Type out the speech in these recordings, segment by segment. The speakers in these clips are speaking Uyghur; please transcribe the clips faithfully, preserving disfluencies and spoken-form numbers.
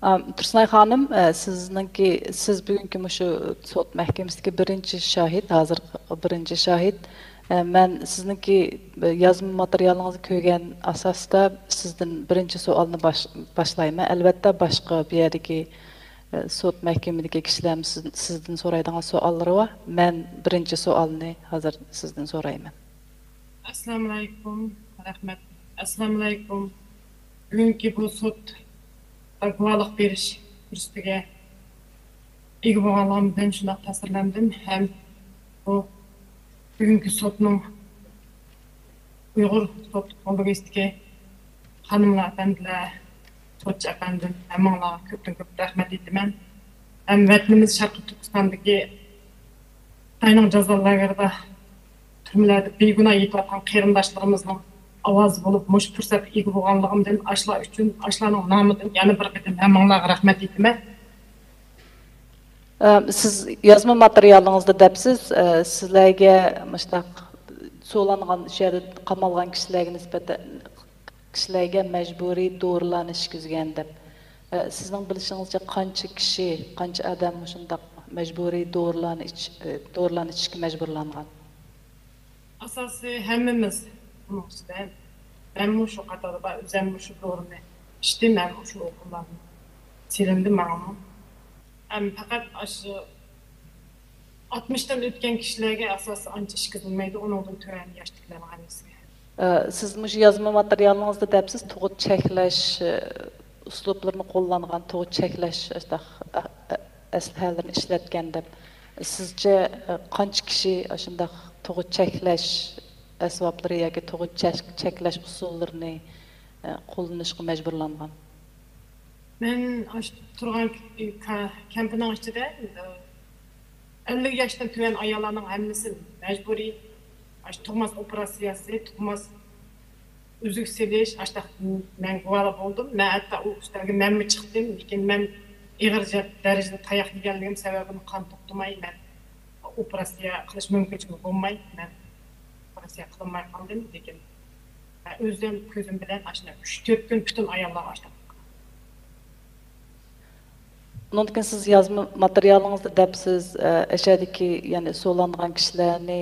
ئام، تۇرسۇنئاي خانىم، ئە، سىزنىڭكى، سىز بۈگۈنكى مۇشۇ سوت مەھكىمىسىدىكى بىرىنچى شاھىت، ھازىرقى بىرىنچى شاھىت. ئە، مەن سىزنىڭكى يازما ماتېرىيالىڭىزنى كۆرگەن ئاساستا سىزدىن بىرىنچى سوئالنى باش-، باشلايمەن. ئەلۋەتتە، باشقا بۇ يەردىكى، ئە، سوت مەھكىمىدىكى كىشىلەرمۇ سىز-، سىزدىن سورايدىغان سوئاللىرى بار. مەن بىرىنچى سوئالنى ھازىر سىزدىن سورايمەن. ئەسسالامۇئەلەيكۇم. رەھمەت. ئەسسالامۇئەلەيكۇم. بۈگۈنكى بۇ سوتتا گۇۋاھلىق بېرىش پۇرسىتىگە ئىگە بولغانلىقىمدىن شۇنداق تەسىرلەندىم ھەم بۇ بۈگۈنكى سوتنىڭ ئۇيغۇر سوت كوللېگىيىسىدىكى خانىملار، ئەپەندىلەر، سوتچى ئەپەندىم، ھەممىڭلارغا كۆپتىن كۆپ رەھمەت ئېيتىمەن. ھەم ۋەتىنىمىز شەرقىي تۈركىستاندىكى خىتاينىڭ جازا لاگېرىدا، تۈرمىلەردە بىگۇناھ يېتىۋاتقان قېرىنداشلىرىمىزنىڭ ئاۋازى بولۇپ، مۇشۇ پۇرسەتكە ئىگە بولغانلىقىمدىن ئاشۇلار ئۈچۈن، ئاشۇلارنىڭ نامىدىن يەنە بىر قېتىم ھەممىڭلارغا رەھمەت ئېيتىمەن. ئە، سىز يازما ماتېرىيالىڭىزدا دەپسىز، ئە، سىلەرگە مۇشۇنداق سولانغان، شۇ يەردە قامالغان كىشىلەرگە نىسبەتەن، كىشىلەرگە مەجبۇرىي دورىلارنى ئىچكۈزگەن دەپ. ئە، سىزنىڭ بىلىشىڭىزچە قانچە كىشى، قانچە ئادەم مۇشۇنداق مەجبۇرىي دورىلارنى ئىچ-، ئە، دورىلارنى ئىچىشكە مەجبۇرلانغان؟ ئاساسىي ھەممىمىز ئۇنىڭ ئىچىدە. مەنمۇ شۇ قاتاردا بار، ئۆزەممۇ شۇ دورىنى ئىچتىم، مەنمۇ شۇ ئوقۇملارنى سېلىندى ماڭىمۇ. ھەم پەقەت ئاشۇ ئاتمىشتىن ئۆتكەن كىشىلەرگە ئاساسىي ئانچە ئىچكۈزۈلمەيدۇ، ئۇنىڭدىن تۆۋەن ياشتىكىلەرنىڭ ھەممىسىگە. ئە، سىز مۇشۇ يازما ماتېرىيالىڭىزدا دەپسىز، تۇغۇت چەكلەش، ئە، ئۇسلۇبلىرىنى قوللانغان، تۇغۇت چەكلەش، ئاشۇنداق، ئە، ئە، ئەسلىھەلىرىنى ئىشلەتكەن دەپ. سىزچە، ئە، قانچە كىشى ئاشۇنداق تۇغۇت چەكلەش ئەسۋابلىرى ياكى تۇغۇت چەك-، چەكلەش ئۇسۇللىرىنى، ئە، قوللىنىشقا مەجبۇرلانغان؟ مەن ئاشۇ تۇرغان ك-، كەمپىنىڭ ئىچىدە، ئە، ئەللىك ياشتىن تۆۋەن ئاياللارنىڭ ھەممىسى مەجبۇرىي ئاشۇ تۇغماس ئوپېراتسىيەسى، تۇغماس ئۈزۈك سېلىش، ئاشۇنداق مەن گۇۋاھلار بولدۇم. مەن ھەتتا ئۇ ئۈستەلگە مەنمۇ چىقتىم، لېكىن مەن ئېغىر جە-، دەرىجىدە تاياق يېگەنلىكىم سەۋەبىدىن قان توختىماي مەن ئوپېراتسىيە قىلىش مۇمكىنچىلىكى بولماي، مەن ئوپېراتسىيە قىلالماي قالدىم. لېكىن مەن ئۆزۈم كۆزۈم بىلەن ئاشۇنداق ئۈچ تۆت كۈن پۈتۈن ئاياللارغا ئاشۇنداق. ئۇنىڭدىن كېيىن سىز يازما ماتېرىيالىڭىزدا دەپسىز، ئە، ئەشەدىكى، يەنى سولانغان كىشىلەرنى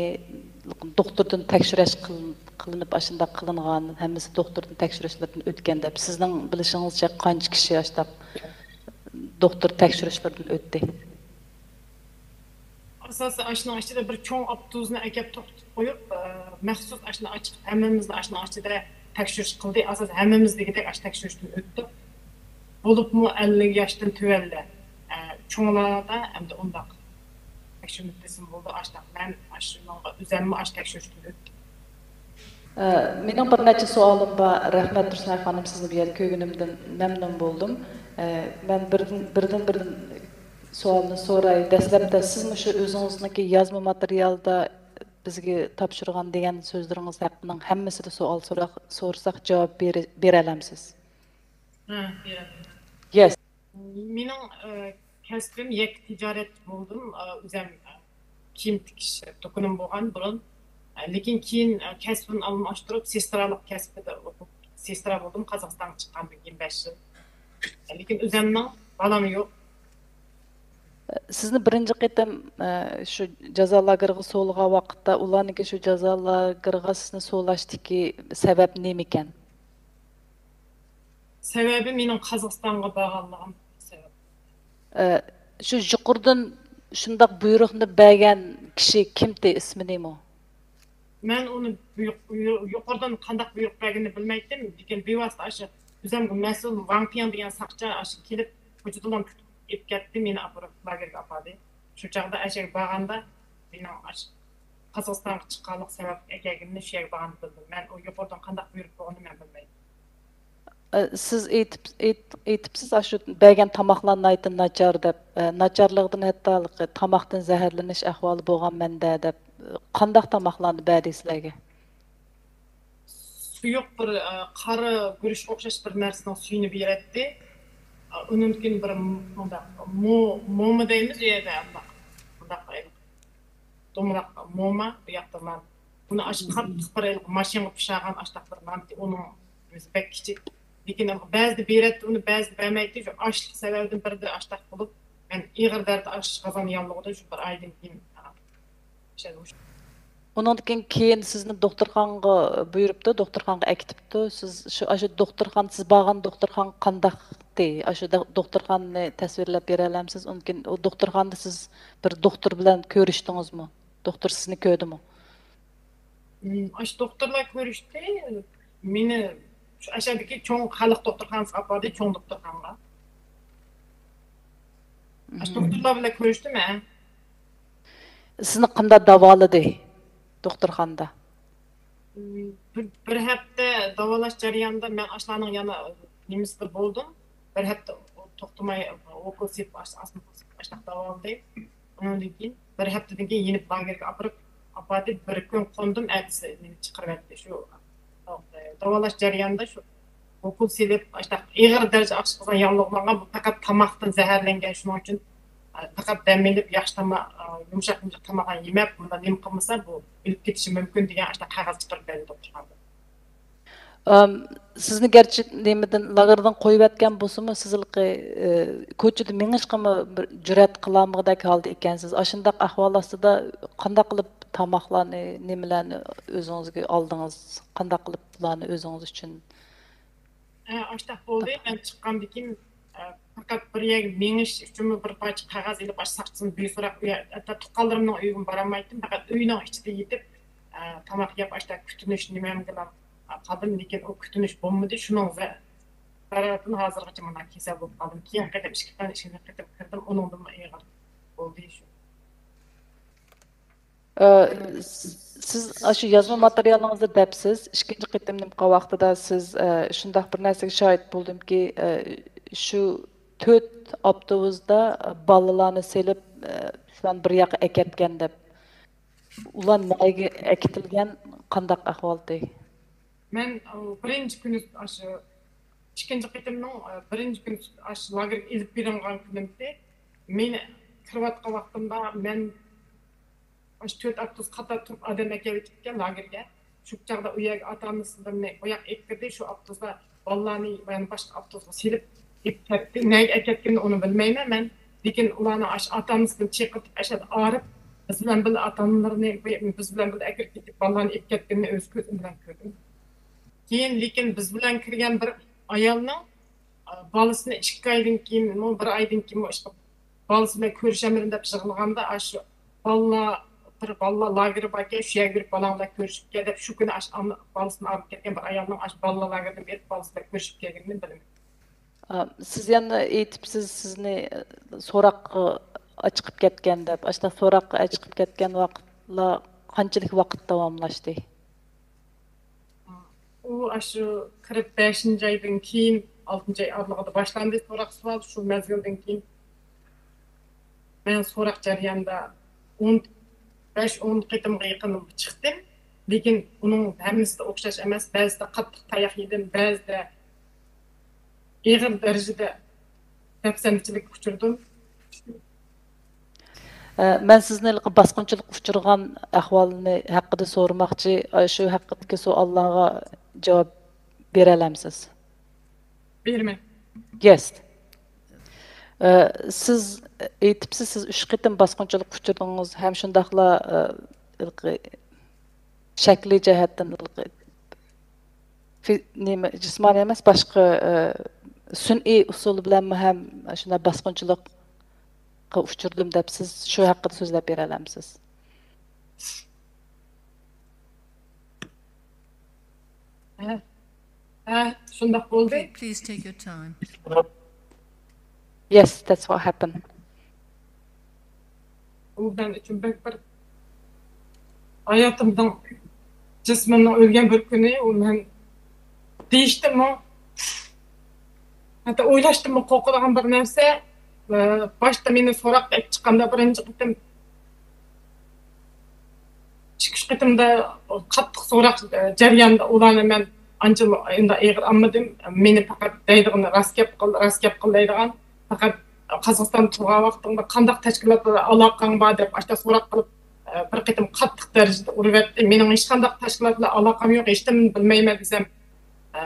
دوختۇردىن تەكشۈرۈش قىلىن-، قىلىنىپ، ئاشۇنداق قىلىنغان، ھەممىسى دوختۇردىن تەكشۈرۈشلىرىدىن ئۆتكەن دەپ. سىزنىڭ بىلىشىڭىزچە قانچە كىشى ئاشۇنداق دوختۇر تەكشۈرۈشلىرىدىن ئۆتتى؟ ئاساسەن ئاشۇنىڭ ئىچىدە بىر چوڭ ئاپتوبۇسنى ئەكەپ توختىتىپ قويۇپ، ئە، مەخسۇس ئاشۇنى ئاچىق ھەممىمىزنى ئاشۇنىڭ ئىچىدە تەكشۈرۈش قىلدى. ئاساسەن ھەممىمىز دېگۈدەك ئاشۇ تەكشۈرۈشتىن ئۆتتۇق. بولۇپمۇ ئەللىك ياشتىن تۆۋەنلەر، ئە، چوڭلاردا ئەمدى ئۇنداق تەكشۈرمىدى دېسىمۇ بولىدۇ. ئاشۇنداق مەن ئاشۇنىڭغا ئۆزەممۇ ئاشۇ تەكشۈرۈشتىن ئۆتتۈم. ئە، مېنىڭ بىر نەچچە سوئالىم بار. رەھمەت، تۇرسۇنئاي خانىم، سىزنى بۇ يەردە كۆرگىنىمدىن مەمنۇن بولدۇم. ئە، مەن بىردىن، بىردىن، بىردىن سوئالنى سوراي. دەسلەپتە سىز مۇشۇ ئۆزىڭىزنىڭكى يازما ماتېرىيالدا بىزگە تاپشۇرغان دېگەن سۆزلىرىڭىز ھەققىنىڭ ھەممىسىدە سوئال سوراق-، سورىساق جاۋاب بېرە-، بېرەلەمسىز؟ ھە، بېرەلەيمەن. يەس. مېنىڭ، ئە، كەسپىم يەككە تىجارەتچى بولدۇم. ئە، ئۆزەم، ئە، كىيىم تىكىش دۇكىنىم بولغان بۇرۇن. ئە، لېكىن كېيىن، ئە، كەسپىمنى ئالماشتۇرۇپ، سېسترالىق كەسپىدە ئوقۇپ، سېسترا بولدۇم قازاقىستانغا چىققاندىن كېيىن بەش يىل. ئە، لېكىن ئۆزەمنىڭ بالام يوق. سىزنى بىرىنچى قېتىم، ئە، شۇ جازا لاگېرىغا سولىغان ۋاقىتتا، ئۇلارنىڭكى شۇ جازا لاگېرىغا سىزنى سولاشتىكى سەۋەب نېمىكەن؟ سەۋەبى مېنىڭ قازاقىستانغا بارغانلىقىم سەۋەب. ئە، شۇ يۇقىرىدىن شۇنداق بۇيرۇقنى بەرگەن كىشى كىمتى، ئىسمى نېمە؟ مەن ئۇنى بۇيرۇق-، يۇ-، يۇقىرىدىن قانداق بۇيرۇق بەرگىنىنى بىلمەيتتىم، لېكىن بىۋاسىتە ئاشۇ ئۆزەمگە مەسئۇل ۋاڭ پىياڭ دېگەن ساقچى ئاشۇ كېلىپ، كوچىدىلا كۈتۈپ ئېلىپ كەتتى، مېنى ئاپىرىپ لاگېرغا ئاپاردى. شۇ چاغدا ئەشەگە بارغاندا، مېنىڭ ئاشۇ قازاقىستانغا چىققانلىق سەۋەبلىك ئەكەلگىنىنى شۇ يەرگە بارغاندا بىلدىم. مەن ئۇ يۇقىرىدىن قانداق بۇيرۇق بولغىنىنى مەن بىلمەيتتىم. ئە، سىز ئېيتىپ، ئېيت-، ئېيتىپسىز، ئاشۇ بەرگەن تاماقلار ناھايىتى ناچار دەپ، ئە، ناچارلىقىدىن ھەتتا ھېلىقى تاماقتىن زەھەرلىنىش ئەھۋالى بولغان مەندە دەپ، قانداق تاماقلارنى بەردى سىلەرگە؟ سۇيۇق بىر، ئە، قارا گۈرۈچكە ئوخشاش بىر نەرسىنىڭ سۈيىنى بېرەتتى. ئە، ئۇنىڭدىن كېيىن بىر مۇنداق مو-، موما دەيمىز ئۇ يەردە، ئۇنداق، ئۇنداق دومىلاق موما، بۇ ياقتا نان. بۇنى ئاشۇ قاتتىق بىر ماشىنىغا پىشارغان ئاشتاق بىر نانتى، ئۇنىڭ ئۆزى بەك كىچىك. لېكىن بەزىدە بېرەتتى ئۇنى، بەزىدە بەرمەيتتى. شۇ ئاشلىق سەۋەبىدىن بىردە ئاشتاق بولۇپ، مەن ئېغىر دەرىجىدە ئاش قازان ياللۇغىدا شۇ بىر ئايدىن كېيىن، ئا، ئىشلەتمىش. ئۇنىڭدىن كېيىن، كېيىن سىزنى دوختۇرخانىغا بۇيرۇپتۇ، دوختۇرخانىغا ئەكېتىپتۇ. سىز شۇ، ئاشۇ دوختۇرخانا، سىز بارغان دوختۇرخانا قانداقتى؟ ئاشۇ دو-، دوختۇرخانىنى تەسۋىرلەپ بېرەلەمسىز؟ ئۇنىڭدىن كېيىن ئۇ دوختۇرخانىدا سىز بىر دوختۇر بىلەن كۆرۈشتىڭىزمۇ؟ دوختۇر سىزنى كۆردىمۇ؟ ئاشۇ دوختۇرلار كۆرۈشتى. مېنى شۇ ئەشەدىكى چوڭ خەلق دوختۇرخانىسىغا ئاپاردى، چوڭ دوختۇرخانىغا. ئاشۇ دوختۇرلار بىلەن كۆرۈشتۈم ھە. سىزنى قانداق داۋالىدى دوختۇرخانىدا؟ بىر، بىر ھەپتە داۋالاش جەريانىدا مەن ئاشۇلارنىڭ يەنە نېمىسىدە بولدۇم. بىر ھەپتە توختىماي ئوكۇل سېلىپ، ئاس-، ئاسما ئوكۇل سېلىپ ئاشۇنداق داۋالىدى. ئۇنىڭدىن كېيىن بىر ھەپتىدىن كېيىن يېنىپ لاگېرغا ئاپىرىپ، ئاپاردى. بىر كۈن قوندۇم، ئەتىسى مېنى چىقىرىۋەتتى. شۇ داۋالاش جەريانىدا شۇ ئوكۇل سېلىپ، ئاشۇنداق ئېغىر دەرىجە ئاچ قازان ياللۇغلانغان، بۇ پەقەت تاماقتىن زەھەرلەنگەن. شۇنىڭ ئۈچۈن، ئە، پەقەت دەم ئېلىپ، ياخشى تاما-، ئە، يۇمشاق يۇمشاق تاماقلارنى يېمەپ، بۇنداق نېمە قىلمىسا، بۇ ئۆلۈپ كېتىشى مۇمكىن دېگەن ئاشۇنداق قەغەز چىقىرىپ بەردى دوختۇرخانىدىن. ئام، سىزنى گەرچە نېمىدىن، لاگېردىن قويۇۋەتكەن بولسىمۇ، سىز ھېلىقى، ئى، كوچىدا مېڭىشقىمۇ بىر جۈرئەت قىلالمىغۇدەك ھالدا ئىكەنسىز. ئاشۇنداق ئەھۋال ئاستىدا قانداق قىلىپ تاماقلارنى، نېمىلەرنى ئۆزىڭىزگە ئالدىڭىز؟ قانداق قىلىپ بۇلارنى ئۆزىڭىز ئۈچۈن؟ ھە، ئاشۇنداق بولدى. مەن چىققاندىن كېيىن، ئە، پەقەت بىر يەرگە مېڭىش ئۈچۈنمۇ بىر پارچە قەغەز ئېلىپ، ئاشۇ ساقچىدىن بۇيرۇق سوراپ، ئۇ يەر، ھەتتا تۇغقانلىرىمنىڭ ئۆيىگىمۇ بارالمايتتىم. پەقەت ئۆينىڭ ئىچىدە يېتىپ، ئە، تاماق يەپ، ئاشۇنداق كۈتۈنۈش نېمەمگىلا قالدىم. لېكىن ئۇ كۈتۈنۈش بولمىدى. شۇنىڭ زە-، زەرىرىدىن ھازىرغىچە مۇنداق كېسەل بولۇپ قالدىم. كېيىنكى قېتىم، ئىككى قېتىم، ئۈچىنچى قېتىم كىردىم، ئۇنىڭدىنمۇ ئېغىر بولدى شۇ. ئە، سىز ئاشۇ يازما ماتېرىيالىڭىزدا دەپسىز، ئىككىنچى قېتىم نېمە قىلغان ۋاقتىدا سىز، ئە، شۇنداق بىر نەرسىگە شاھىت بولدۇمكى، ئە، شۇ تۆت ئاپتوبۇستا بالىلارنى سېلىپ، ئە، شۇلارنى بىر ياققا ئەكەتكەن دەپ. ئۇلار نەگە ئەكېتىلگەن، قانداق ئەھۋالدى؟ مەن، ئۇ، بىرىنچى كۈنى ئاشۇ ئىككىنچى قېتىمنىڭ، ئە، بىرىنچى كۈنى ئاشۇ لاگېرغا ئېلىپ بېرىلغان كۈنۈمدى. مېنى كىرىۋاتقان ۋاقتىمدا مەن ئاشۇ تۆت ئاپتوبۇس قاتار تۇرۇپ ئادەم ئەكېلىۋېتىپتىكەن لاگېرغا. شۇ چاغدا ئۇ يەرگە ئاتا-ئانىسىلىرىنى بۇ ياققا ئېلىپ كىردى. شۇ ئاپتوبۇسلار بالىلارنى يەنە باشقا ئاپتوبۇسقا سېلىپ ئېلىپ كەتتى. نەگە ئەكەتكىنىنى ئۇنى بىلمەيمەن مەن. لېكىن ئۇلارنى ئاشۇ ئاتا-ئانىسىدىن چېقىرتىپ ئەشەدە ئاغرىپ، بىز بىلەن بىللە ئاتا-ئانىلىرىنى، بىز بىلەن بىللە ئەكىرىپ كېتىپ، بالىلارنى ئېلىپ كەتكىنىنى ئۆز كۆزۈم بىلەن كۆردۈم. كېيىن، لېكىن بىز بىلەن كىرگەن بىر ئايالنىڭ، ئە، بالىسىنى ئىككى ئايدىن كېيىنمۇ، بىر ئايدىن كېيىنمۇ ئىشقىلىپ بالىسى بىلەن كۆرۈشەلمىدىم دەپ يىغلىغاندا، ئاشۇ بالىلار، بىر بالىلار لاگېرى باركەن، شۇ يەرگە بېرىپ بالاڭ بىلەن كۆرۈشۈپ كەل دەپ، شۇ كۈنى ئاشۇ ئانا-، بالىسىنى ئاغرىپ كەتكەن بىر ئايالنىڭ ئاشۇ بالىلار لاگېرىدىن بېرىپ بالىسى بىلەن كۆرۈشۈپ كەلگىنىنى بىلىمەن. ئا، سىز يەنە ئېيتىپسىز، سىزنى سوراققا ئاچىقىپ كەتكەن دەپ. ئاشۇنداق سوراققا ئاچىقىپ كەتكەن ۋاقىتلار قانچىلىك ۋاقىت داۋاملاشتى؟ ئۇ ئاشۇ كىرىپ بەشىنچى ئايدىن كېيىن، ئالتىنچى ئاي ئارىلىقىدا باشلاندى سوراق سوئال. شۇ مەزگىلدىن كېيىن مەن سوراق جەريانىدا ئون بەش، ئون قېتىمغا يېقىن چىقتىم. لېكىن ئۇنىڭ ھەممىسىدە ئوخشاش ئەمەس. بەزىدە قاتتىق تاياق يېدىم، بەزىدە ئېغىر دەرىجىدە دەپسەندىچىلىككە ئۇچرىدىم. ئە، مەن سىزنى ھېلىقى باسقۇنچىلىققا ئۇچرىغان ئەھۋالنى ھەققىدە سورىماقچى. ئە، شۇ ھەققىدىكى سوئاللارغا جاۋاب بېرەلەمسىز؟ بېرىمەن. يەس. ئە، سىز ئېيتىپسىز، سىز ئۈچ قېتىم باسقۇنچىلىققا ئۇچرىدىڭىز ھەم شۇنداقلا، ئە، ھېلىقى شەكلىي جەھەتتىن ھېلىقى فى-، نېمە، جىسمانىي ئەمەس، باشقا، ئە، سۈنئىي ئۇسۇل بىلەنمۇ ھەم شۇنداق باسقۇنچىلىققا ئۇچرىدىم دەپ سىز شۇ ھەققىدە سۆزلەپ بېرەلەمسىز؟ ھە، ھە، شۇنداق بولدى. Please take your time. Yes, that's what happened. ئۇ مەن ئۈچۈن بەك بىر ھاياتىمنىڭ، جىسمىمنىڭ ئۆلگەن بىر كۈنى. ئۇ مەن دېيىشتىنمۇ، ھەتتا ئويلاشتىنمۇ قورقىدىغان بىر نەرسە. ئە، باشتا مېنى سوراققا ئېلىپ چىققاندا بىرىنچى قېتىم، ئىككى، ئۈچ قېتىمدا قاتتىق سوراق، ئە، جەريانىدا ئۇلارنى مەن ئانچە ئۇنداق ئېغىر ئالمىدىم. مېنى پەقەت دەيدىغىنى راست گەپ قىل، راست گەپ قىل دەيدىغان. پەقەت قازاقىستاندا تۇرغان ۋاقتىڭدا قانداق تەشكىلات بىلەن ئالاقەڭ بار دەپ ئاشۇنداق سوراق قىلىپ، ئە، بىر قېتىم قاتتىق دەرىجىدە ئۇرۇۋەتتى. مېنىڭ ھېچقانداق تەشكىلات بىلەن ئالاقەم يوق، ھېچنېمىنى بىلمەيمەن دېسەم، ئە،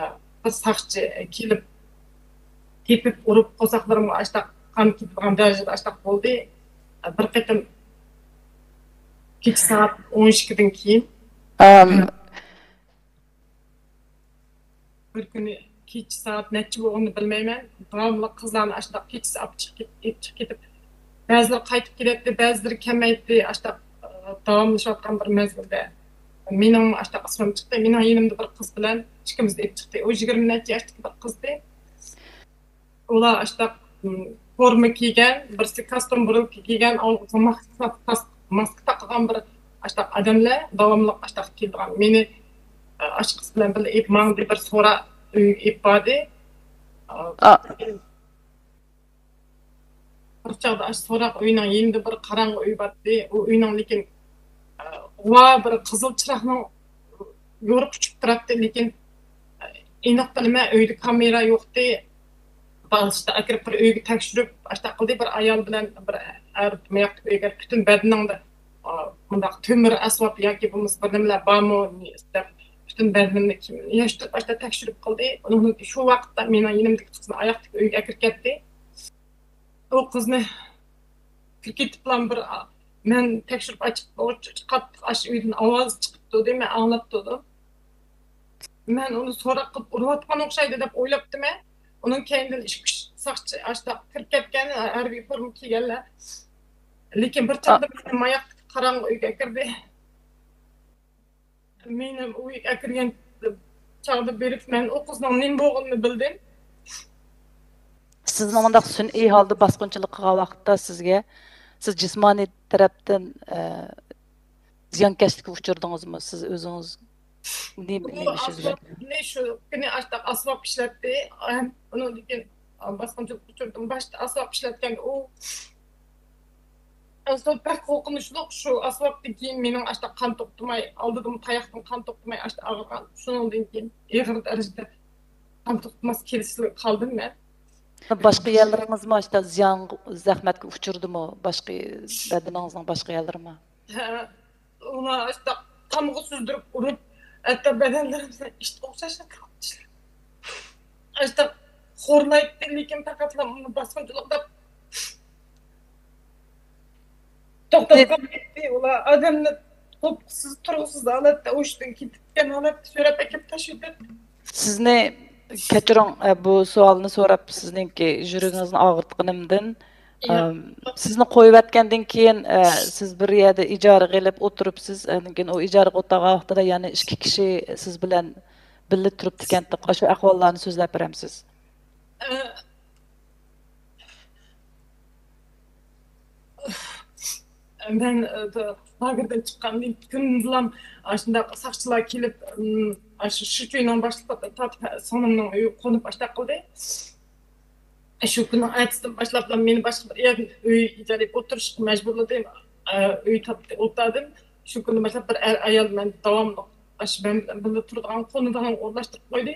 ساقچى كېلىپ، تېپىپ ئۇرۇپ، قورساقلىرىمغا ئاشتاق قان كېتىدىغان دەرىجىدە ئاشتاق بولدى. بىر قېتىم كېچە سائەت ئون ئىككىدىن كېيىن، ئەم، بىر كۈنى كېچە سائەت نەچچە بولغىنىنى بىلمەيمەن، داۋاملىق قىزلارنى ئاشتاق كېچىسى ئاپ چىقىپ، ئېلىپ چىقىپ كېتىپ، بەزىلىرى قايتىپ كېلەتتى، بەزىلىرى كەلمەيتتى. ئاشتاق، ئە، داۋاملىشىۋاتقان بىر مەزگىلدە مېنىڭ ئاشتاق ئىسمىم چىقتى. مېنىڭ يېنىمدا بىر قىز بىلەن ئىككىمىزنى ئېلىپ چىقتى. ئۇ يىگىرمە نەچچە ياشتىكى بىر قىزدى. ئۇلار ئاشتاق، م، فورما كىيگەن، بىرسى كاستيۇم بۇرۇلكا كىيگەن، ئاغزىغا ماسكا، ماسكا تاقىغان بىر ئاشتاق ئادەملەر داۋاملىق ئاشتاق كېلىدىغان. مېنى، ئە، ئاشۇ قىز بىلەن بىللە ئېلىپ ماڭدى، بىر سورا ئۆيگە ئېلىپ باردى. ئا، بىر چاغدا ئاشۇ سوراق ئۆينىڭ يېنىدا بىر قاراڭغۇ ئۆي بارتتى. ئۇ ئۆينىڭ لېكىن، ئە، غۇۋا بىر قىزىل چىراغنىڭ يورۇقى چۈشۈپ تۇراتتى، لېكىن، ئە، ئېنىق بىلىمەن، ئۆيدە كامېرا يوقتى. بالىسىدا ئەكىرىپ بىر ئۆيگە تەكشۈرۈپ، ئاشۇنداق قىلدى. بىر ئايال بىلەن بىر ئەر ماياقتىكى ئۆيگە پۈتۈن بەدىنىڭدە، ئا، مۇنداق تۆمۈر ئەسۋاب ياكى بولمىسا بىر نېمىلەر بارمۇ دەپ، پۈتۈن بەدىنىمنى كىيىمنى يىغىشتۇرۇپ، ئاشۇنداق تەكشۈرۈپ قىلدى. ئۇنىڭ شۇ ۋاقىتتا مېنىڭ يېنىمدىكى قىزنى ئاياقتىكى ئۆيگە ئەكىرىپ كەتتى. ئۇ قىزنى كىرىپ كېتىپلا بىر، مەن تەكشۈرۈپ ئاچىقىپ، قاتتىق ئاشۇ ئۆيدىن ئاۋاز چىقىپ تۇردى، مەن ئاڭلاپ تۇردۇم. مەن ئۇنى سوراق قىلىپ ئۇرۇۋاتقان ئوخشايدۇ دەپ ئويلاپتىمەن. ئۇنىڭ كەينىدىن ئىككى ئۈچ ساقچى ئاشتاق كىرىپ كەتكەن، ھەربىي فورما كىيگەنلەر. لېكىن بىر چاغدا مېنى ماياقتىكى قاراڭغۇ ئۆيگە كىردى. مېنى ئۇ ئەكىرگەن چاغدا بېرىپ، مەن ئۇ قىزنىڭ نېمە بولغىنىنى بىلدىم. سىزنىڭ مۇنداق سۈنئىي ھالدا باسقۇنچىلىق قىلغان ۋاقىتتا سىزگە، سىز جىسمانىي تەرەپتىن، ئە، زىيانكەشلىككە ئۇچرىدىڭىزمۇ؟ سىز ئۆزىڭىز نېمە، بۇ نېمە ئىش ئۈزۈلدى؟ ئاسۋابنى شۇ كۈنى ئاشتاق ئاسۋاب ئىشلەتتى. ئۇنىڭدىن كېيىن باسقۇنچىلىق ئۇچرىدىم. باشتا ئاسۋاب ئىشلەتكەندە ئۇ ئەسلى بەك قورقۇنچلۇق، شۇ ئاسۋابتىن كېيىن مېنىڭ ئاشتا قان توختىماي، ئالدىدىمۇ تاياقتىن قان توختىماي ئاشتا ئاغرىغان. شۇنىڭدىن كېيىن ئېغىر دەرىجىدە قان توختىماس كېسىلىگە قالدىم مەن. باشقا يەرلىرىڭىزمۇ ئاشتا زىيان، زەخمەتكە ئۇچرىدىمۇ؟ باشقا بەدىنىڭىزنىڭ باشقا يەرلىرىمۇ؟ ھە، ئۇلار ئاشتا تامغا سۈزدۈرۈپ ئۇرۇپ، ھەتتا بەدەنلىرىمدىن ئىت ئوخشاش ئاشتا خورلايتتى، لېكىن پەقەتلا ئۇنى باسقۇنچىلىق دەپ توختاپ قالمايتتى. ئۇلار ئادەمنى قوپقۇسىز، تۇرغۇسىز ھالەتتە ھوشىدىن كېتىپ كەتكەن ھالەتتە سۆرەپ ئەكىپ تاشلىدى. سىزنى، كەچۈرۈڭ، ئە، بۇ سوئالنى سوراپ سىزنىڭكى يۈرىكىڭىزنى ئاغرىتقىنىمدىن. ياق. ئەم، سىزنى قويۇۋەتكەندىن كېيىن، ئە، سىز بىر يەردە ئىجارىگە ئېلىپ ئولتۇرۇپسىز. ئاندىن كېيىن ئۇ ئىجارىگە ئولتۇرغان ۋاقتىدا يەنە ئىككى كىشى سىز بىلەن بىللە تۇرۇپتىكەنتۇق. ئاشۇ ئەھۋاللارنى سۆزلەپ بېرەمسىز؟ ئە، مەن، ئە، لاگېردىن چىققاندىن كۈندىلا ئاشۇنداق ساقچىلار كېلىپ، ئاشۇ شىچۈينىڭ باشلىقى تارتىپ سىڭلىمنىڭ ئۆيىگە قونۇپ ئاشۇنداق قىلدى. شۇ كۈننىڭ ئەتىسىدىن باشلاپلا مېنى باشقا بىر يەردىن ئۆي ئىجارە ئېلىپ ئولتۇرۇشقا مەجبۇرلىدى. ئە، ئۆي تاپتى، ئولتۇردۇم. شۇ كۈندىن باشلاپ بىر ئەر ئايال مەن داۋاملىق ئاشۇ مەن بىلەن بىللە تۇرىدىغان، قونىدىغان ئورۇنلاشتۇرۇپ قويدى.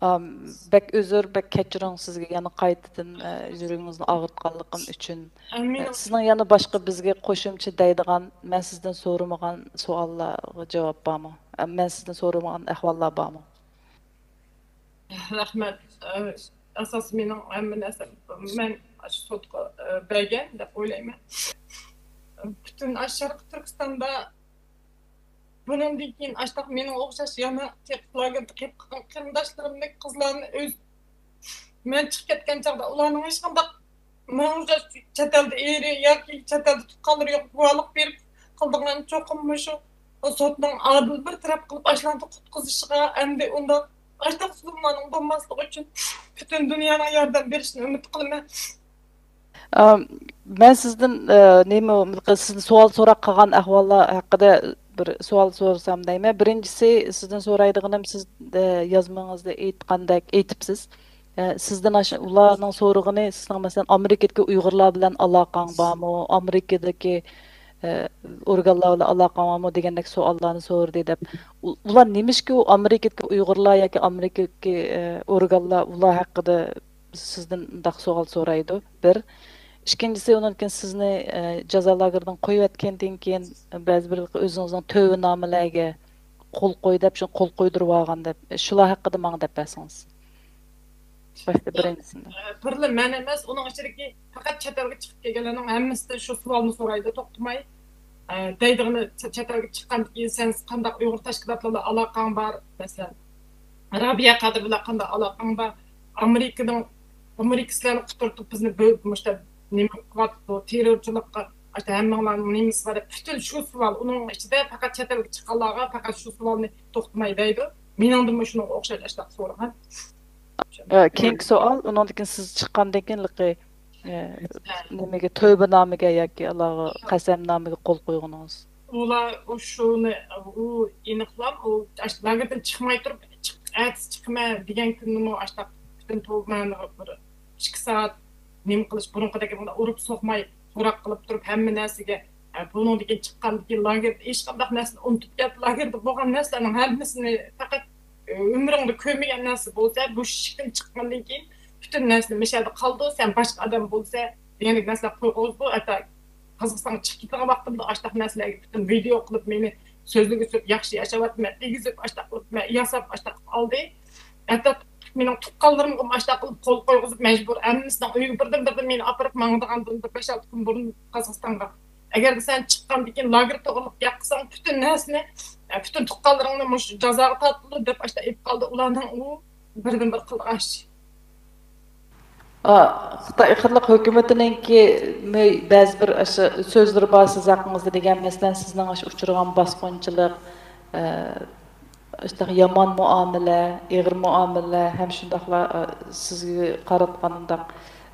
ئام، بەك ئۆزۈر، بەك كەچۈرۈڭ، سىزگە يەنە قايتىدىن، ئە، يۈرىكىڭىزنى ئاغرىتقانلىقىم ئۈچۈن. ئە، ئامىن. سىزنىڭ يەنە باشقا بىزگە قوشۇمچە دەيدىغان، مەن سىزدىن سورىمىغان سوئاللارغا جاۋاب بارمۇ؟ ئە، مەن سىزدىن سورىمىغان ئەھۋاللار بارمۇ؟ رەھمەت. ئە، ئاساسىي مېنىڭ ھەممە نەرسەم، مەن ئاشۇ سوتقا، ئە، بەرگەن دەپ ئويلايمەن. پۈتۈن ئاشۇ شەرقىي تۈركىستاندا بۇنىڭدىن كېيىن ئاشتاق مېنىڭ ئوخشاش يەنە تېخى لاگېردا قېلىپ قالغان قېرىنداشلىرىمدەك قىزلارنى ئۆز، مەن چىقىپ كەتكەن چاغدا ئۇلارنىڭ ھېچقانداق ماڭا ئوخشاش چەت ئەلدە ئېرى ياكى چەت ئەلدە تۇغقانلىرى يوق، گۇۋاھلىق بېرىپ قىلىدىغان چوقۇم مۇشۇ سوتنىڭ ئادىل بىر تەرەپ قىلىپ ئاشۇلارنى قۇتقۇزۇشىغا، ئەمدى ئۇنداق ئاشتاق زۇلۇملارنىڭ بولماسلىقى ئۈچۈن پۈتۈن دۇنيانىڭ ياردەم بېرىشىنى ئۈمىد قىلىمەن. ئا، مەن سىزدىن، ئە، نېمە، سىزدىن سوئال سوراق قىلغان ئەھۋاللار ھەققىدە بىر سوئال سورىسام دەيمەن. بىرىنچىسى، سىزدىن سورايدىغىنىم، سىز، ئە، يازمىڭىزدا ئېيتقاندەك ئېيتىپسىز. ئە، سىزدىن ئاشۇ ئۇلارنىڭ سورىغىنى، سىزنىڭ، مەسىلەن، ئامېرىكىدىكى ئۇيغۇرلار بىلەن ئالاقەڭ بارمۇ؟ ئامېرىكىدىكى، ئە، ئورگانلار بىلەن ئالاقەڭ بارمۇ دېگەندەك سوئاللارنى سورىدى دەپ. ئۇ-، ئۇلار نېمىشقا ئۇ ئامېرىكىدىكى ئۇيغۇرلار ياكى ئامېرىكىدىكى، ئە، ئورگانلار ئۇلار ھەققىدە سىزدىن مۇنداق سوئال سورايدۇ، بىر. ئىككىنچىسى، ئۇنىڭدىن كېيىن سىزنى، ئە، جازا لاگېرىدىن قويۇۋەتكەندىن كېيىن، بەزى بىر ئۆزىڭىزنىڭ تۆۋەننامىلەرگە، قول قوي دەپ، شۇ قول قويدۇرۇۋالغان دەپ، شۇلار ھەققىدە ماڭا دەپ بەرسىڭىز. باشتا بىرىنچىسىنى. بىرلا مەن ئەمەس، ئۇنىڭ ئىچىدىكى پەقەت چەت ئەلگە چىقىپ كەلگەنلەرنىڭ ھەممىسىدىن شۇ سوئالنى سورايدۇ توختىماي. ئە، دەيدىغىنى، چە-، چەت ئەلگە چىققاندىن كېيىن سەن قانداق ئۇيغۇر تەشكىلاتلار بىلەن ئالاقەڭ بار؟ مەسىلەن، رابىيە قادىر بىلەن قانداق ئالاقەڭ بار؟ ئامېرىكىنىڭ، ئامېرىكا سىلەرنى قۇترىتىپ بىزنى بۆ-، مۇشۇنداق نېمە قىلىۋاتىدۇ، تېررورچىلىققا، ئاشۇ ھەممىڭلارنىڭ نېمىسى بار دەپ پۈتۈن شۇ سوئال. ئۇنىڭ ئىچىدە پەقەت چەت ئەلگە چىققانلارغا پەقەت شۇ سوئالنى توختىماي دەيدۇ. مېنىڭدىنمۇ شۇنىڭغا ئوخشاش ئاشۇنداق سورىغان. ئە، كېيىنكى سوئال، ئۇنىڭدىن كېيىن سىز چىققاندىن كېيىن ھېلىقى، ئە، نېمىگە، تۆبىنامىگە ياكى ئۇلارغا قەسەمنامىگە قول قويغىنىڭىز؟ ئۇلار ئۇ شۇنى، ئۇ ئېنىقلام، ئۇ ئاشۇ لاگېردىن چىقماي تۇرۇپ، چىق-، ئەتىسى چىقىمەن دېگەن كۈنىمۇ ئاشۇنداق پۈتۈن توۋا بىر ئىككى سائەت نېمە قىلىش، بۇرۇنقىدەك ئۇرۇپ سوقماي سوراق قىلىپ تۇرۇپ ھەممە نەرسىگە، ئە، بۇنىڭدىن كېيىن چىققاندىن كېيىن لاگېردا ھېچقانداق نەرسىنى ئۇنتۇپ كەتتى، لاگېردا بولغان نەرسىلەرنىڭ ھەممىسىنى پەقەت، ئە، ئۆمرۈڭدە كۆرمىگەن نەرسە بولسا، بۇ ئىشىكتىن چىققاندىن كېيىن پۈتۈن نەرسىنى مۇشۇ يەردە قالدۇ، سەن باشقا ئادەم بولسا دېگەندەك نەرسىلەر قويغۇزدۇ. ھەتتا قازاقىستانغا چىقىپ كېتىدىغان ۋاقتىمدا ئاشتاق نەرسىلەرگە پۈتۈن ۋىدېئو قىلىپ، مېنى سۆزلىگۈزۈپ، ياخشى ياشاۋاتىمەن دېگۈزۈپ، ئاشتاق قىلىپ، مەن ياساپ، ئاشتاق قىلىپ ئالدى. ھەتتا مېنىڭ تۇغقانلىرىمغىمۇ ئاشتاق قىلىپ قول قويغۇزۇپ، مەجبۇر ھەممىسىنىڭ ئۆيىگە بىردىن بىردىن مېنى ئاپىرىپ ماڭىدىغاندىن بىر بەش ئالتە كۈن بۇرۇن قازاقىستانغا، ئەگەردە سەن چىققاندىن كېيىن لاگېر توغرىلىق گەپ قىلساڭ، پۈتۈن نەرسىنى، پۈتۈن تۇغقانلىرىڭنى مۇشۇ جازاغا تارتىدۇ دەپ ئاشتاق ئېلىپ قالدى. ئۇلارنىڭ ئۇ بىردىن بىر قىلغان ئىشى. ئا، خىتاي خەتلىك ھۆكۈمىتىنىڭكى مۇ-، بەزى بىر ئاشۇ سۆزلىرى بار سىز ھەققىڭىزدە دېگەن، مەسىلەن، سىزنىڭ ئاشۇ ئۇچرىغان باسقۇنچىلىق، ئە، ئاشۇنداق يامان مۇئامىلە، ئېغىر مۇئامىلە ھەم شۇنداقلا، ئە، سىزگە قاراتقان ئۇنداق،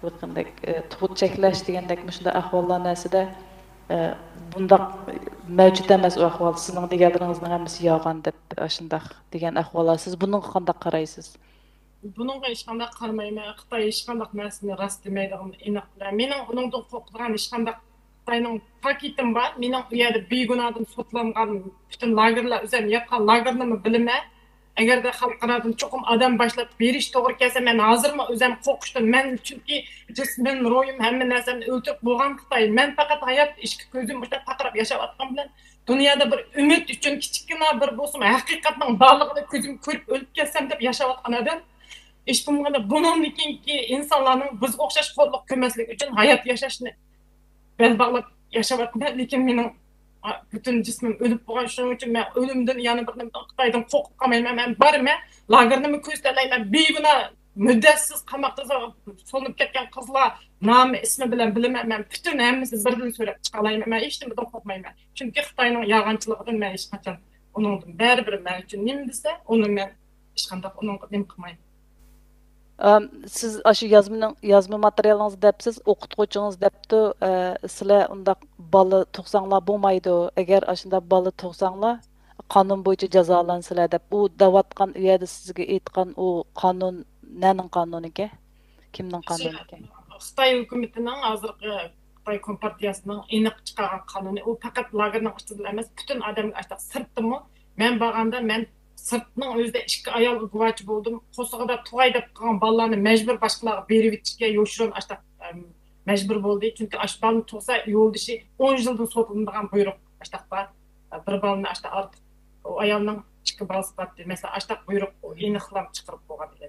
ئە، تۇغۇت چەكلەش دېگەندەك مۇشۇنداق ئەھۋاللار نەرسىدە، ئە، بۇنداق مەۋجۇت ئەمەس ئۇ ئەھۋال. سىزنىڭ دېگەنلىرىڭىزنىڭ ھەممىسى يالغان دەپ، ئاشۇنداق دېگەن ئەھۋاللار. سىز بۇنىڭغا قانداق قارايسىز؟ بۇنىڭغا ھېچقانداق قارىمايمەن. خىتاي ھېچقانداق نەرسىنى راست دېمەيدىغىنىنى ئېنىق بىلەم. مېنىڭ ئۇنىڭدىن قورقىدىغان ھېچقانداق خىتاينىڭ پاكىتىم بار. مېنىڭ ئۇ يەردە بىگۇناھتىن سوتلانغان پۈتۈن لاگېرلار، ئۆزۈم ياتقان لاگېرنىمۇ بىلىمەن. ئەگەردە خەلقئارادىن چوقۇم ئادەم باشلاپ بېرىش توغرا كەلسە، مەن ھازىرمۇ ئۆزۈم قورقۇشتىن، مەن چۈنكى جىسمىم، روھىم، ھەممە نەرسەمنى ئۆلتۈرۈپ بولغان خىتاي. مەن پەقەت ھايات ئىككى كۆزۈم مۇشۇنداق پارقىراپ ياشاۋاتقان بىلەن دۇنيادا بىر ئۈمىد ئۈچۈن كىچىككىنە بىر بولسىمۇ ھەقىقەتنىڭ بارلىقىنى كۆزۈم كۆرۈپ ئۆلۈپ كەتسەم دەپ ياشاۋاتقان ئادەم. ھېچ بولمىغاندا بۇنىڭدىن كېيىنكى ئىنسانلارنىڭ بىزگە ئوخشاش خورلۇق كۆرمەسلىكى ئۈچۈن ھايات ياشاشنى بەل باغلاپ ياشاۋاتىمەن. لېكىن مېنىڭ، ئا، پۈتۈن جىسمىم ئۆلۈپ بولغان، شۇنىڭ ئۈچۈن مەن ئۆلۈمدىن يەنە بىر نېمە، خىتايدىن قورقۇپ قالمايمەن. مەن بارىمەن، لاگېرنىمۇ كۆرسىتەلەيمەن، بىگۇناھ مۇددەتسىز قاماق جازاغا سولىنىپ كەتكەن قىزلار نامى ئىسمى بىلەن بىلىمەن. مەن پۈتۈن ھەممىسىنى بىردىن سۆرەپ چىقالايمەن. مەن ھېچنېمىدىن قورقمايمەن. چۈنكى خىتاينىڭ يالغانچىلىقىدىن مەن ھېچقاچان ئۇنىڭدىن بەرىبىر مەن ئۈچۈن نېمە دېسە، ئۇنى مەن ھېچقانداق ئۇنىڭغا نېمە قىلمايمەن. ئەم، سىز ئاشۇ يازمىنىڭ، يازما ماتېرىيالىڭىزدا دەپسىز، ئوقۇتقۇچىڭىز دەپتۇ، ئە، سىلەر ئۇنداق بالا تۇغساڭلار بولمايدۇ، ئەگەر ئاشۇنداق بالا تۇغساڭلار قانۇن بويىچە جازالانىسىلەر دەپ. ئۇ دەۋاتقان، ئۇ يەردە سىزگە ئېيتقان ئۇ قانۇن نەنىڭ قانۇنىكەن؟ كىمنىڭ قانۇنىكەن؟ خىتاي ھۆكۈمىتىنىڭ ھازىرقى خىتاي كومپارتىيەسىنىڭ ئېنىق چىقارغان قانۇنى، ئۇ پەقەت لاگېرنىڭ ئىچىدىلا ئەمەس، پۈتۈن ئادەمگە ئاشۇنداق سىرتتىمۇ. مەن بارغاندا مەن سىرتنىڭ ئۆزىدە ئىككى ئايالغا گۇۋاچى بولدۇم. قورسىقىدا تۇغاي دەپ قالغان بالىلارنى مەجبۇر باشقىلارغا بېرىۋېتىشكە يوشۇرۇن ئاشۇنداق، ئەم، مەجبۇر بولدى. چۈنكى ئاشۇ بالىنى تۇغسا يولدىشى ئون يىلدىن سوتلىنىدىغان بۇيرۇق ئاشۇنداق بار. بىر بالىنى ئاشۇنداق ئارتۇق، ئۇ ئايالنىڭ ئىككى بالىسى بارتى. مەسىلەن، ئاشۇنداق بۇيرۇق ئېنىقلام چىقىرىپ بولغان ئىدى.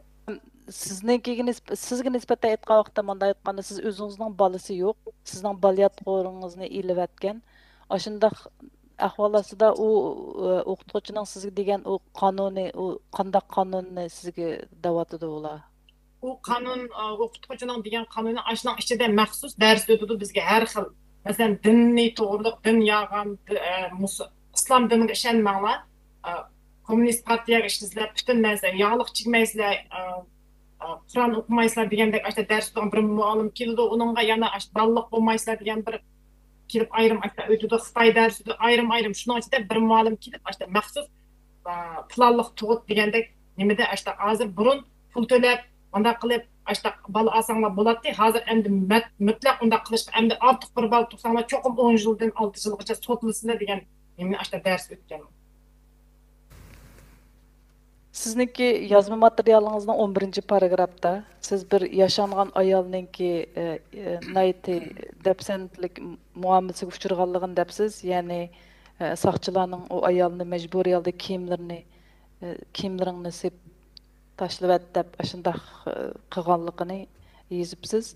سىزنىڭكىگە نىسب-، سىزگە نىسبەتەن ئېيتقان ۋاقىتتا مۇنداق ئېيتقاندا، سىز ئۆزىڭىزنىڭ بالىسى يوق، سىزنىڭ بالىياتقۇنىڭىزنى ئېلىۋەتكەن. ئاشۇنداق ئەھۋال ئاستىدا ئۇ، ئە، ئوقۇتقۇچىنىڭ سىزگە دېگەن ئۇ قانۇنى، ئۇ قانداق قانۇننى سىزگە دەۋاتىدۇ ئۇلار؟ ئۇ قانۇن، ئە، ئوقۇتقۇچىنىڭ دېگەن قانۇنى ئاشۇنىڭ ئىچىدە مەخسۇس دەرس ئۆتىدۇ بىزگە ھەر خىل. مەسىلەن، دىننى توغرىلىق، دىن يالغان، دى-، ئە، مۇس-، ئىسلام دىنىغا ئىشەنمەڭلار، ئە، كوممۇنىست پارتىيەگە ئىشلىسىلەر، پۈتۈن نەرسە، ياغلىق چىگمەيسىلەر، ئە، ئە، قۇرئان ئوقۇمايسىلەر دېگەندەك ئاشۇ دەرس ئۆتىدىغان بىر مۇئەللىم كېلىدۇ، ئۇنىڭغا يەنە ئاشۇ بالىلىق بولمايسىلەر دېگەن بىر كېلىپ ئايرىم ئاشۇ ئۆتىدۇ، خىتاي دەرسى ئايرىم ئايرىم، شۇنىڭ ئىچىدە بىر مۇئەللىم كېلىپ ئاشۇ مەخسۇس، ئە، پىلانلىق تۇغۇت دېگەندەك نېمىدە ئاشۇ ھازىر بۇرۇن پۇل تۆلەپ، مۇنداق قىلىپ، ئاشۇنداق بالا ئالساڭلار بولاتتى. ھازىر ئەمدى مەت-، مۇتلەق ئۇنداق قىلىشقا، ئەمدى ئارتۇق بىر بالا تۇغساڭلار، چوقۇم ئون يىلدىن ئالتە يىلغىچە سوتلىسىلەر دېگەن نېمىنى ئاشۇنداق دەرس ئۆتكەن. سىزنىڭكى يازما ماتېرىيالىڭىزنىڭ ئون بىرىنچى پاراگرافتا سىز بىر ياشانغان ئايالنىڭكى، ئە، ئە، ناھايىتى دەپسەندىلىك مۇئامىلىسىگە ئۇچرىغانلىقىنى دەپسىز. يەنى، ئە، ساقچىلارنىڭ ئۇ ئايالنى مەجبۇرىي ھالدا كىيىملىرىنى، ئە، «كىيىملىرىڭنى سېپ تاشلىۋەت» دەپ ئاشۇنداق، ئە، قىلغانلىقىنى يېزىپسىز.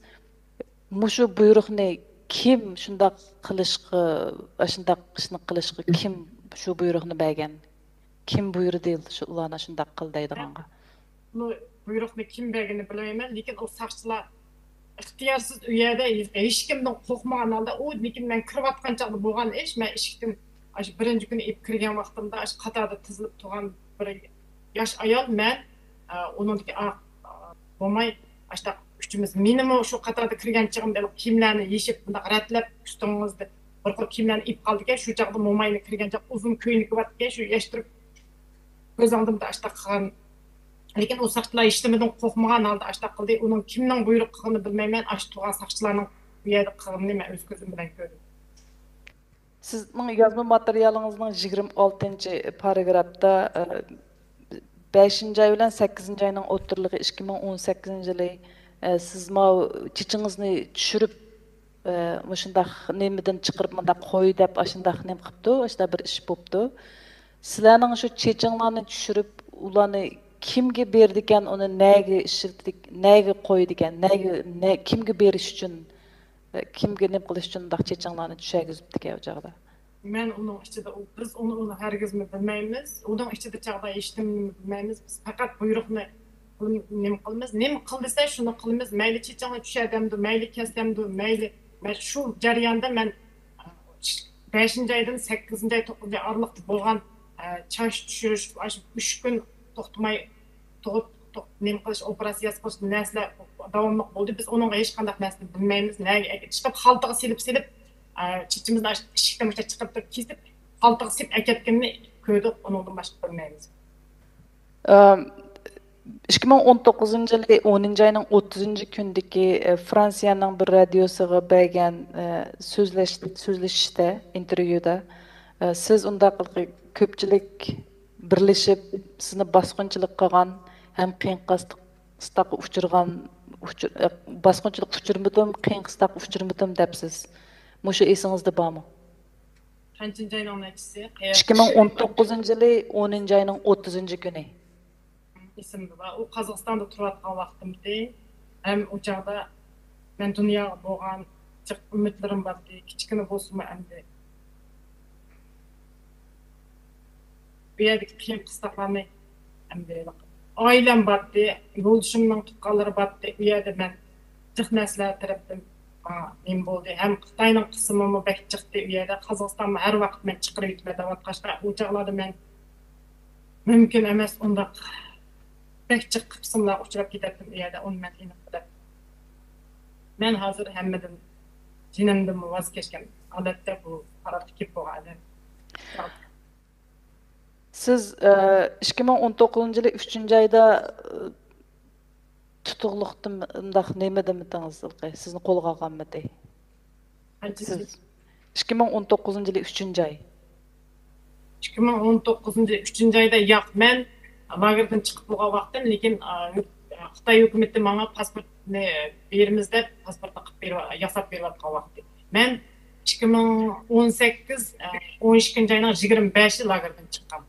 مۇشۇ بۇيرۇقنى كىم شۇنداق قىلىشقا، ئاشۇنداق ئىشنى قىلىشقا كىم شۇ بۇيرۇقنى بەرگەن؟ كىم بۇيرۇدى شۇ، ئۇلارنى شۇنداق قىل دەيدىغانغا؟ بۇ بۇيرۇقنى كىم بەرگىنىنى بىلمەيمەن، لېكىن ئۇ ساقچىلار ئىختىيارسىز ئۇ يەردە ھېچ، ھېچكىمدىن قورقمىغان ھالدا، ئۇ، لېكىن مەن كىرىۋاتقان چاغدا بولغان ئىش، مەن ئىشىكتىن ئاشۇ بىرىنچى كۈنى ئېلىپ كىرگەن ۋاقتىمدا، ئاشۇ قاتاردا تىزىلىپ تۇرغان بىر ياش ئايال، مەن، ئە، ئۇنىڭدىكى ئا-، ئا-، بولماي، ئاشۇنداق ئۈچىمىز، مېنىمۇ شۇ قاتاردا كىرگەن چېغىمدا ھېلىقى كىيىملەرنى يېشىپ، بۇنداق رەتلەپ، ئۈستىڭىزدە بىر قۇر كىيىملەرنى ئېلىپ قالىدىكەن. شۇ چاغدا موماينى كىرگەن چاغ ئۇزۇن كۆينىكى باركەن، شۇ يەشتۈرۈپ، كۆز ئالدىمدا ئاشۇنداق قىلغان. لېكىن ئۇ ساقچىلار ھېچنېمىدىن قورقمىغان ھالدا ئاشۇنداق قىلدى. ئۇنىڭ كىمنىڭ بۇيرۇق قىلغىنىنى بىلمەيمەن، ئاشۇ تۇرغان ساقچىلارنىڭ بۇ يەردە قىلغىنىنى مەن ئۆز كۆزۈم بىلەن كۆردۈم. سىزنىڭ يازما ماتېرىيالىڭىزنىڭ يىگىرمە ئالتىنچى پاراگرافتا، ئە، بەشىنچى ئاي بىلەن سەككىزىنچى ئاينىڭ ئوتتۇرىلىقى ئىككى مىڭ ئون سەككىزىنچى يىلى، ئە، سىز ماۋۇ چېچىڭىزنى چۈشۈرۈپ، ئە، مۇشۇنداق نېمىدىن چىقىرىپ، مۇنداق قوي دەپ، ئاشۇنداق نېمە قىپتۇ، ئاشۇنداق بىر ئىش بوپتۇ. سىلەرنىڭ شۇ چېچىڭلارنى چۈشۈرۈپ، ئۇلارنى كىمگە بېرىدىكەن، ئۇنى نەگە ئىشلىتىدىك-، نەگە قويىدىكەن، نەگە، نە-، كىمگە بېرىش ئۈچۈن، ئە، كىمگە نېمە قىلىش ئۈچۈن ئۇنداق چېچىڭلارنى چۈشۈرگۈزۈپتىكەن ئۇ چاغدا؟ مەن ئۇنىڭ ئىچىدە، ئۇ، بىز ئۇنى، ئۇنى ھەرگىزمۇ بىلمەيمىز. ئۇنىڭ ئىچىدە چاغدا ھېچنېمىنى بىلمەيمىز. بىز پەقەت بۇيرۇقنى قىل-، نېمە قىلىمىز، نېمە قىل دېسە، شۇنى قىلىمىز. مەيلى چېچىڭنى چۈشۈر دەمدۇ، مەيلى كەس دەمدۇ، مەيلى. مەن شۇ جەرياندا مەن، ئە، بەشىنچى ئايدىن سەككىزىنچى ئاي، توققۇزىنچى ئاي ئارىلىقتا بولغان، ئە، چاچ چۈشۈرۈش، ئاشۇ ئۈچ كۈن توختىماي، تۇغۇت، تۇغ-، نېمە قىلىش، ئوپېراتسىيە قىلىش نەرسىلەر داۋاملىق بولدى. بىز ئۇنىڭغا ھېچقانداق نەرسىنى بىلمەيمىز. نەگە ئەكېتىپ چىقىپ، خالتىغا سېلىپ سېلىپ، ئە، چېچىمىزنى ئاشۇ ئىشىكتىن مۇشۇنداق چىقىرىپ تۇرۇپ كېسىپ، خالتىغا سېلىپ ئەكەتكىنىنى كۆردۇق. ئۇنىڭدىن باشقا بىلمەيمىز. ئىككى مىڭ ئون توققۇزىنچى يىلى ئونىنچى ئاينىڭ ئوتتۇزىنچى كۈنىدىكى، ئە، فرانسىيەنىڭ بىر رادىيوسىغا بەرگەن، ئە، سۆزلەش-، سۆزلىشىشتە، ئىنتېرۋيۇدا، ئە، سىز ئۇنداق كۆپچىلىك بىرلىشىپ سىزنى باسقۇنچىلىق قىلغان ھەم قىيىن قىستاققا ئۇچرىغان، ئۇچۇر-، ئە، باسقۇنچىلىققا ئۇچرىمىدىم، قىيىن قىستاققا ئۇچرىمىدىم دەپسىز. مۇشۇ ئېسىڭىزدە بارمۇ؟ قانچىنچى ئاينىڭ نەچچىسى؟ قەيەردە؟ ئىككى مىڭ ئون توققۇزىنچى يىلى ئونىنچى ئاينىڭ ئوتتۇزىنچى كۈنى. ئېسىمدە بار. ئۇ قازاقىستاندا تۇرۇۋاتقان ۋاقتىمتى. ھەم ئۇ چاغدا مەن دۇنياغا بولغان جىق ئۈمىدلىرىم بارتى. كىچىككىنە بولسىمۇ ئەمدى بۇ يەردىكى قىيىن قىستاقلارنى، ئەمدى ئائىلەم بارتى، يولدىشىمنىڭ تۇغقانلىرى بارتى. ئۇ يەردە مەن جىق نەرسىلەر تەرەپتىن ماڭا نېمە بولدى. ھەم خىتاينىڭ قىسىمىمۇ بەك جىقتى ئۇ يەردە. قازاقىستانمۇ ھەر ۋاقىت مەن چىقىرىۋېتىمەن دەۋاتقاچقا، ئۇ چاغلاردا مەن مۇمكىن ئەمەس، ئۇنداق بەك جىق قىسىملارغا ئۇچراپ كېتەتتىم ئۇ يەردە، ئۇنى مەن ئېنىق بىلەتتىم. مەن ھازىر ھەممىدىن، جېنىمدىنمۇ ۋاز كەچكەن ھالەتتە بۇ قارارغا كېلىپ بولغان ئادەم. سىز، ئە، ئىككى مىڭ ئون توققۇزىنچى يىلى ئۈچىنچى ئايدا، ئە، تۇتۇقلۇقتىن مۇنداق نېمىدىمىتىڭىز، سىزنى قولغا ئالغانمىدى؟ قانچىنچى؟ سىز ئىككى مىڭ ئون توققۇزىنچى يىلى ئۈچىنچى ئاي. ئىككى مىڭ ئون توققۇزىنچى يىلى ئۈچىنچى ئايدا، ياق، مەن لاگېردىن چىقىپ بولغان ۋاقتىم، لېكىن، ئا، ھۆك-، خىتاي ھۆكۈمىتى ماڭا پاسپورتنى بېرىمىز دەپ، پاسپورتنى قىلىپ بېرىپ، ياساپ بېرىۋاتقان ۋاقتى. مەن ئىككى مىڭ ئون سەككىز، ئون ئىككىنچى ئاينىڭ يىگىرمە بەشى لاگېردىن چىققان.